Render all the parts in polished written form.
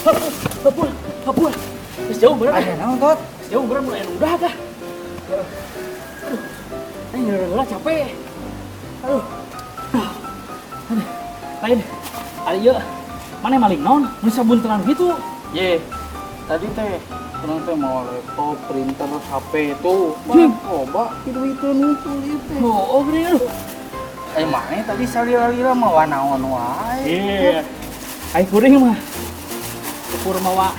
Hapul, hapul. Geus jauh bener. Aya naon, Tot? Geus jauh bener mulai udah kah? Aduh. Aing heula capek. Aduh. Aduh. Lain. Ari ieu mana maling naon? Mun sabuntelan gitu. Ye. Tadi teh urang teh mau laptop, printer, HP tuh. Loba duiteun ngumpul ieu teh. Oh, geuning aduh. Eh mana tadi salila-lila mawa naon wae. Iya. Ai kuring mah. Ukur mawa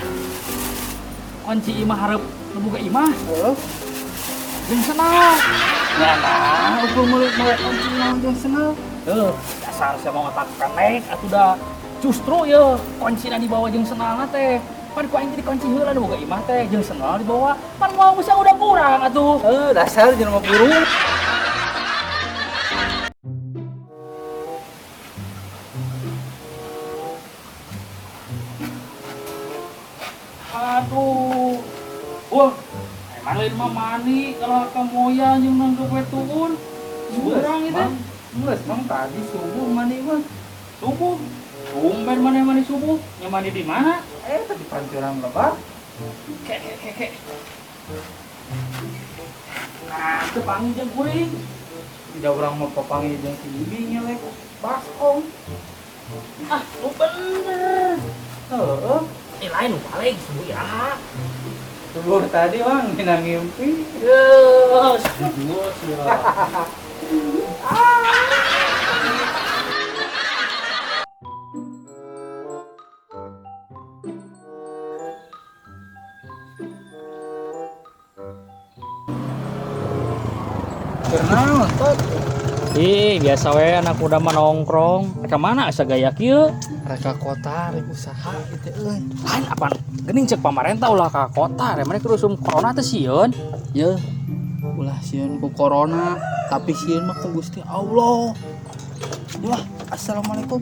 kunci imah hareup nu boga imah. Heeh. Jeung senal. Nya nah, ukur meuli kunci naon jeung senal. Heuh, dasar sia mah otak kenek atuh da. Justru ye kuncina dibawa jeung senalna teh. Pan ku aing teh dikunci heula nu boga imah teh jeung senal dibawa. Pan moal bisa udah kurang atuh. Heuh, dasar jelema burung. Aduh. Wah, emang lain mah mani kalau ka moya jeung nangkep we tuun. Urang itu. Geus, Mang, tadi subuh mani mah. Subuh. Tumben maneh mani subuh. Nya mandi di mana? Tadi pancuran lebak. Kek kek kek kek. Nah, teu panggil jeung kuring. Tidak urang mah papanggil jeung si Bibi ngelek baskom. Ah, lu bener. Heeh. Lain nu balik subuh ya. Subuh tadi Bang dina ngimpi. Yes, jujur sih. Kenal, Tot. Ih, biasa we anak muda mah nongkrong. Rek ka mana asa gaya kieu? Rek ka kota, rek usaha gitu euy. Lain apaan? Geuning cek pamarentah ulah ka kota, rek maneh kudu usum corona teh sieun. Yeuh. Ulah sieun ku corona, tapi sieun mah ku Gusti Allah. Wah, assalamualaikum.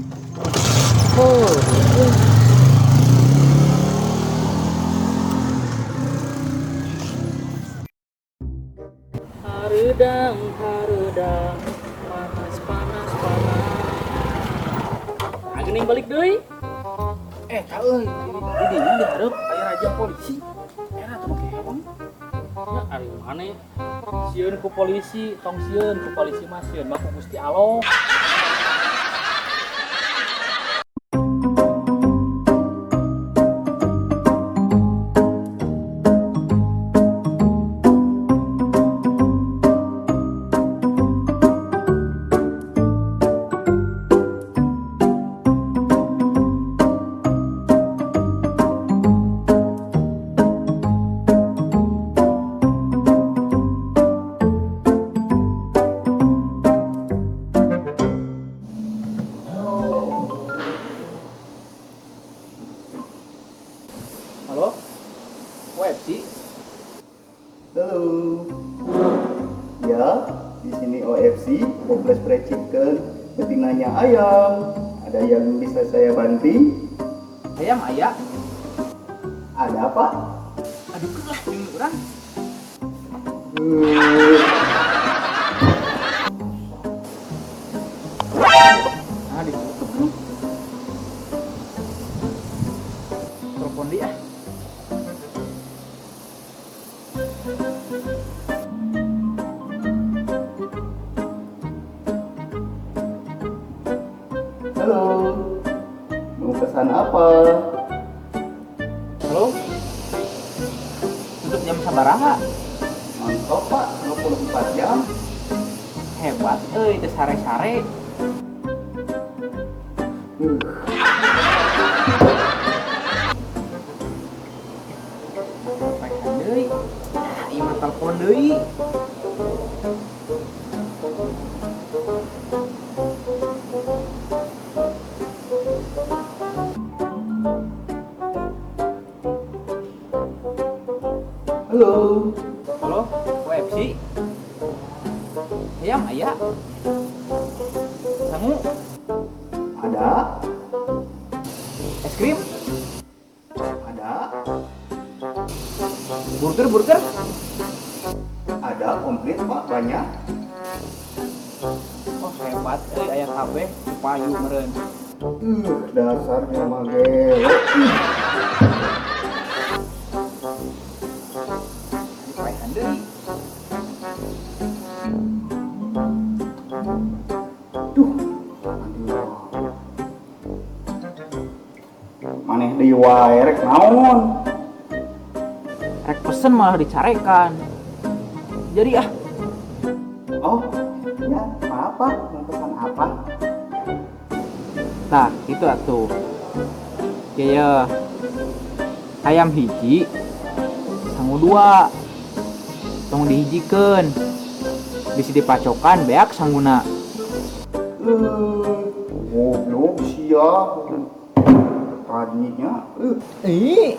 Oh. Hareudang, hareudang, panas, panas, panas. Nah, geuning balik deui. Tah euy, di dinya dihareup aya raja polisi. Era teh make helm. Ya, ari maneh sieun ku polisi, tong sieun ku polisi mah sieun mah ku Gusti Allah. Halo? OFC? Halo. Ya, di sini OFC, Poples Fried Chicken, betinanya ayam. Ada yang bisa saya bantu? Ayam ayah. Ada apa? Aduh, lah, ini orang. Nah, ditutup nih. Telepon dia. Halo, mau pesan apa? Halo, tutup jam sabaraha? Mantap Pak, 24 jam. Hebat, euy, teu sare-sare. Pekan deui. Ah, ieu mah telepon deui. Halo. Halo, OFC. Ayam aya. Sangu. Ada. Es krim. Ada. Burger, burger. Ada komplit Pak, banyak. Oh, hebat euy aya kabeh, payu meureun. Dasarnya mah gelo. wae rek naon? Rek pesen malah dicarekan. Jadi ah. Oh, ya, maaf Pak, mau pesan apa? Nah, itu atuh. Ya, ya. Ayam hiji, sangu dua. Tong dihijikeun. Bisi dipacokan beak sanguna. Eh, goblok sia. Tadinya, Ih,